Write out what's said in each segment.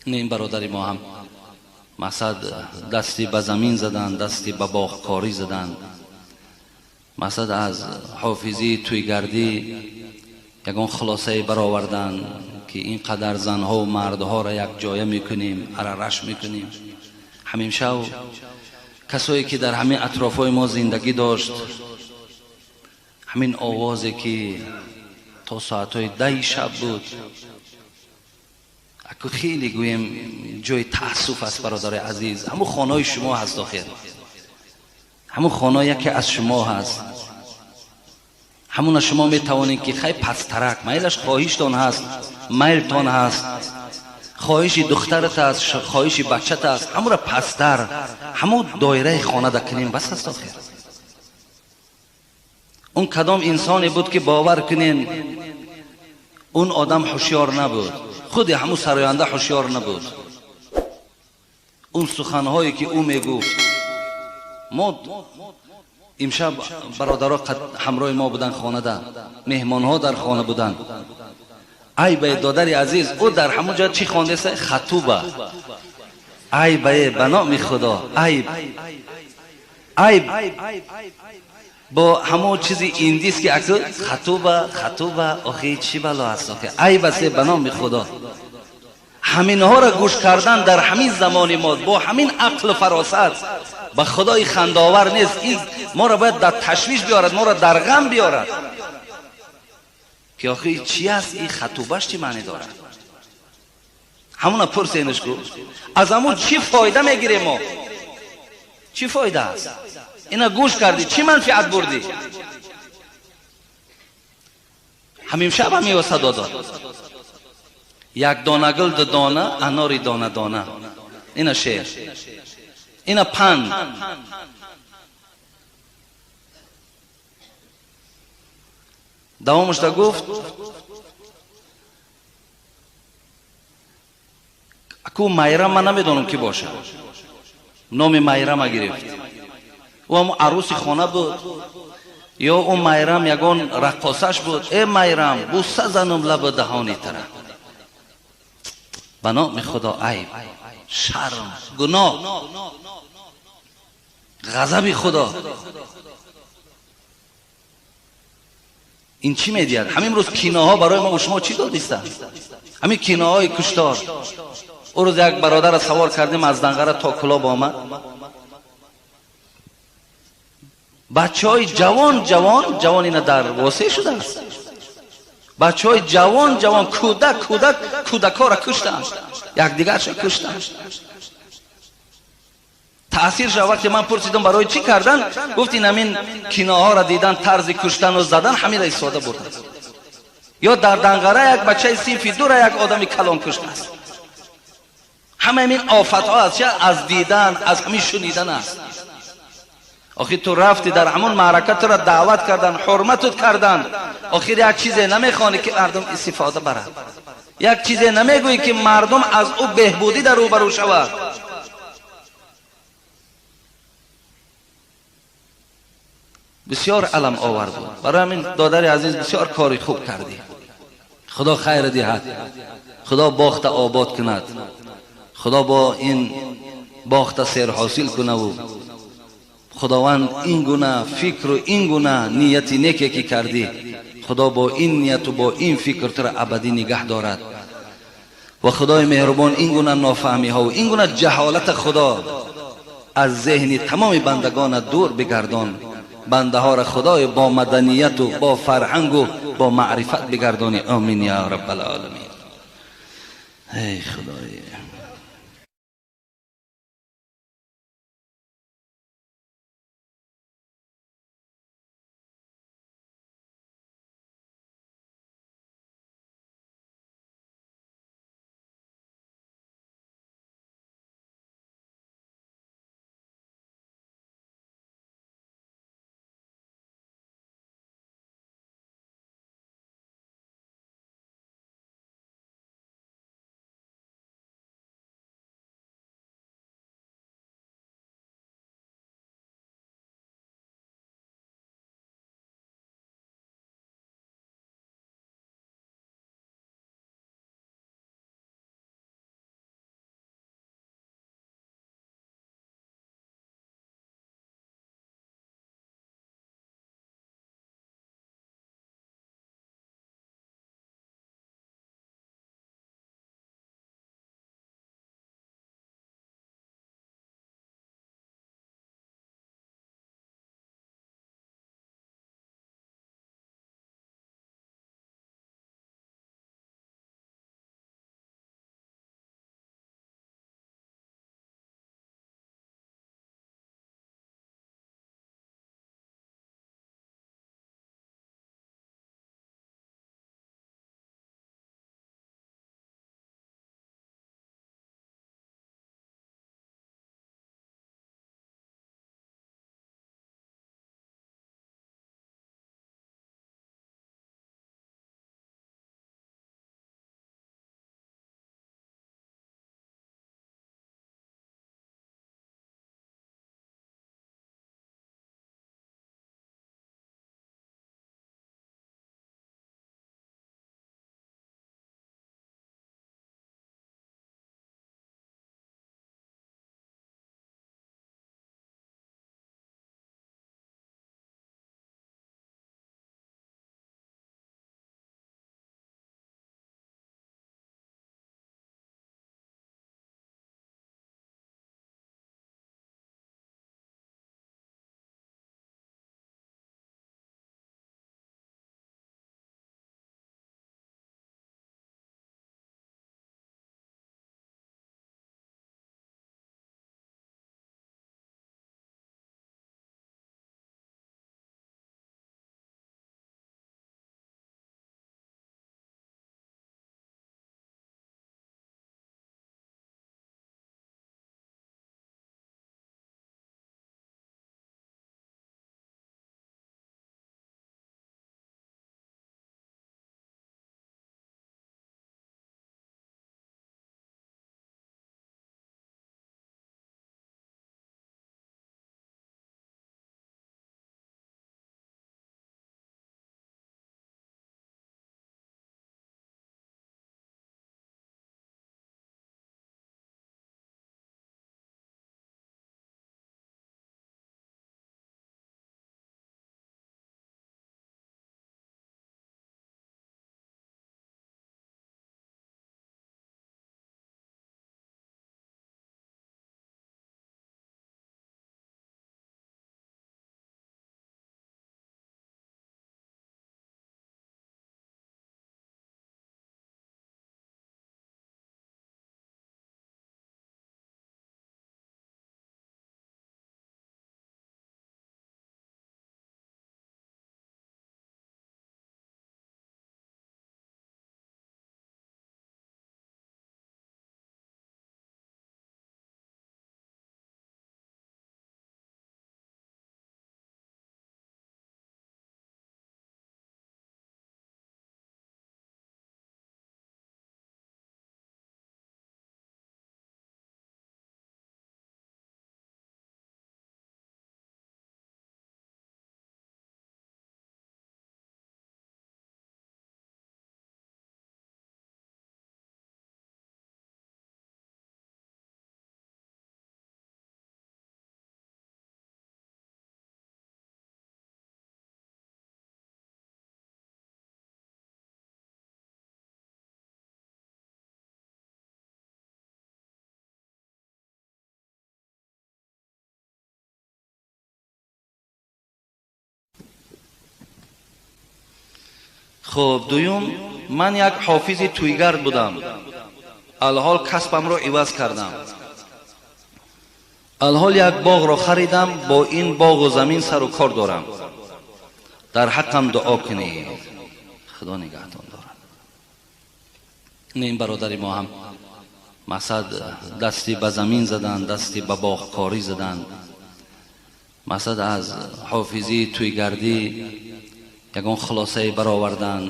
Ин бародари мо ҳам мақсад дасти ба замин задан, дасти ба боғкорӣ задан, мақсад аз ҳофизии тӯйгардӣ ягон хулосае баровардан ки ин қадар занҳо ва мардҳоро як ҷоя мекунем, арараш мекунем. Ҳамин шав касое ки дар ҳамин атрофҳои мо зиндагӣ дошт, ҳамин овозе ки то соатҳои 10 шаб буд, аку хеле гӯем ҷои таассуф аст, бародари азиз. Ҳамун хонаҳои шумо ҳаст, охир ҳамун хона яке аз шумо ҳаст. Ҳамуна шумо метавонед ки хай пастарак майлаш хоҳиштон ҳаст, майлтон ҳаст, хоҳиши духтарат аст, хоҳиши бачат аст, ҳамура пастар ҳамун доираи хона дакунем, бас аст охир. Он кадом инсоне буд ки бовар кунен он одам ҳушёр набуд, худи ҳамун сароянда ҳушёр набуд. Он суханҳое ки ӯ мегуфт, мо имшаб бародаро ҳамроҳи мо буданд хонада, меҳмонҳо дар хона буданд. Ай бае додари азиз, ӯ дар ҳамон ҷо чӣ хондеса? Хатуба. Ай бае, ба номи Худо, айб, айб бо ҳамон чизи индис ки аку хатуба, хатуба, охи чӣ бало аст охи? Айб аст ба номи Худо. Ҳаминҳоро гӯш кардан дар ҳамин замони мо бо ҳамин ақлу фаросат ба Худои хандовар нест. Ин моро бояд дар ташвиш биёрад, моро дар ғам биёрад ки охи чӣ аст ин хатубаш, чӣ маъне дорад? Ҳамуна пурсенаш ку, аз ҳамун чӣ фоида мегирем мо? Чӣ фоида аст? Ина гӯш кардӣ, чӣ манфиат бурдӣ? Ҳамин шаб ҳамин садо дод. Як дона гул, ду дона анори, дона дона. Ина шеър, ина панд. Давомашда гуфт, аку Майрам, ман намедонам ки бошад, номи Майрама гирифт. Ӯ ҳамун арӯси хона буд ё ӯ Майрам ягон раққосаш буд? Э Майрам, бӯса занум лабу даҳони тара. Ба номи Худо, айб, шарм, гуноҳ, ғазаби Худо. Ин чӣ медиҳад? Ҳамин рӯз киноҳо барои мо шумо чӣ додиста? Ҳамин киноҳои куштор. Ӯ рӯз як бародарро савор кардем, аз Данғара то Кулоб омад. Бачаҳои ҷавон ҷавон ҷавон ина дар восеъ шудааст. Бачаҳои ҷавон ҷавон, кӯдак кӯдак, кӯдакҳоро куштанд, якдигаршо куштанд. Таъсир шуд. Вақте ман пурсидам барои чӣ кардан, гуфт ин ҳамин киноҳоро дидан, тарзи куштану задан, ҳаминро истифода бурданд. Ё дар Данғара як бачаи синфи дура як одами калон куштааст. Ҳама ҳамин офатҳо аз чи? Аз дидан, аз ҳамин шунидан аст. Охир ту рафти дар ҳамон маърака, туро даъват кардан, ҳурматут кардан, охир як чизе намехоҳӣ ки мардум истифода барад, як чизе намегӯӣ ки мардум аз ӯ беҳбудӣ дар рӯбарӯ шавад. Бисёр алам овар буд. Барои ҳамин додари азиз, бисёр кори хуб кардӣ. Худо хайр диҳад, Худо боғта обод кунад, Худо бо ин боғта серҳосил кунаву Худованд ин гуна фикру ин гуна нияти неке ки кардӣ, Худо бо ин нияту бо ин фикр туро абадӣ нигаҳ дорад. Ва Худои меҳрубон ин гуна нофаҳмиҳову ин гуна ҷаҳолата Худо аз зеҳни тамоми бандагона дур бигардон. Бандаҳоро Худои бо маданияту бо фарҳангу бо маърифат бигардонӣ. Омин я раббалоламин. Эй Худои. Хуб, дуюм, ман як ҳофизи тӯйгард будам, алҳол касбамро иваз кардам, алҳол як боғро харидам, бо ин боғу замин сару кор дорам, дар ҳаққам дуо кунед, худо нигаҳтон дорад. Ин бародари мо ҳам мақсад дасти ба замин задан, дасти ба боғкорӣ задан, мақсад аз ҳофизӣ тӯйгардӣ ягон хулосае баровардан,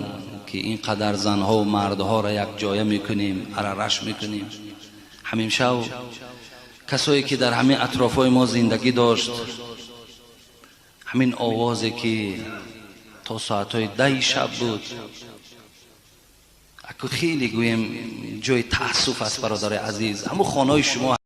ки ин қадар занҳову мардҳоро як ҷоя мекунем, арараш мекунем. Ҳамин шав касое ки дар ҳамин атрофҳои мо зиндагӣ дошт, ҳамин овозе ки то соатҳои 10-и шаб буд, аку хеле гӯем ҷои таассуф аст, бародари азиз, ҳамун хонаҳои шумо.